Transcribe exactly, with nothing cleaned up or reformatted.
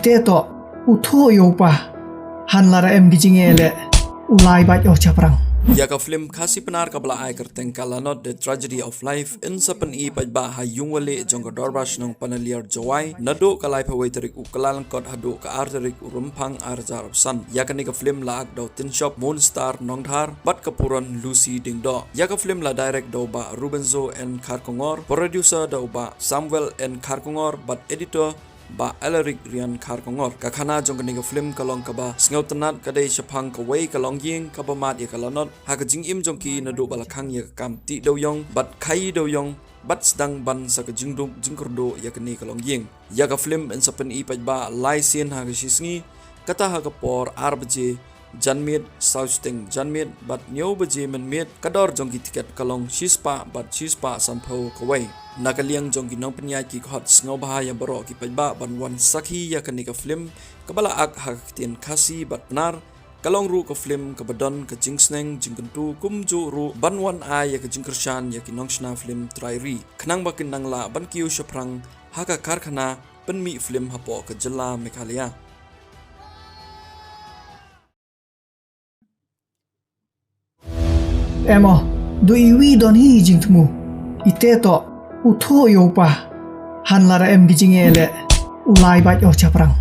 Ite to u thuh ïa u pa. Han la ra em ki jingeh leh u lai bad ïoh chaprang. Ïa ka film Khasi Pnar kaba la ai kyrteng Ka Lanot, The Tragedy of Life, yn sa pyni paidbah ha ïungwaleh jong ka Dorbar Shnong Panaliar Jowai naduh ka laiphew wei tarik u Kyllalyngkot haduh ka ar tarik u Rymphang ar hajar arphew san. Ïa kane ka film la ak da u Tinshop Moonstar Nongdhar bad ka Puron Lucy Diengdoh. Ïa ka film la direct da u Bah Rubenzo N Kharkongor, producer da u Bah Samuel N Kharkongor bad editor Bah Alaric Rian Kharkongor. Ka khana jong kane ka film ka long kaba sngewtynnat, ka dei shaphang kawei ka longïing kaba mad ïa ka lanot ha ka jingim jong ki naduh ba la khang ïa ka kam tih dewïong bad khaii dewïong bad sdang ban sa ka jingduk jingkyrduh ïa kane ka longïing. Ïa ka film yn sa pyni paidbah lai sien ha ka shisngi, kata ha ka por ar baje janmiet, saw shiteng janmiet bad hynñiew baje mynmiet. Ka dor jong ki tiket ka long shispah bad shispah sanphew kawei. Na ka liang jong ki nongpynïaid ki khot sngewbha ïa baroh ki paidbah ban wan sakhi ïa kane ka film kaba la ak ha ka ktien Khasi bad Pnar. Ka long ruh ka film kaba don ka jingsneng jingkyntu kumjuh ruh ban wan ai ïa ka jingkyrshan ïa ki nongshna film trai ri khnang ba kin nang lah ban kiew shaphrang ha ka karkhana pynmih film hapoh ka jylla Meghalaya. Em o, du iwi don hi jingthmu. Ite to u thuh ïa u pa. Han la ra em ki jingeh leh u lai bad ïoh chaprang.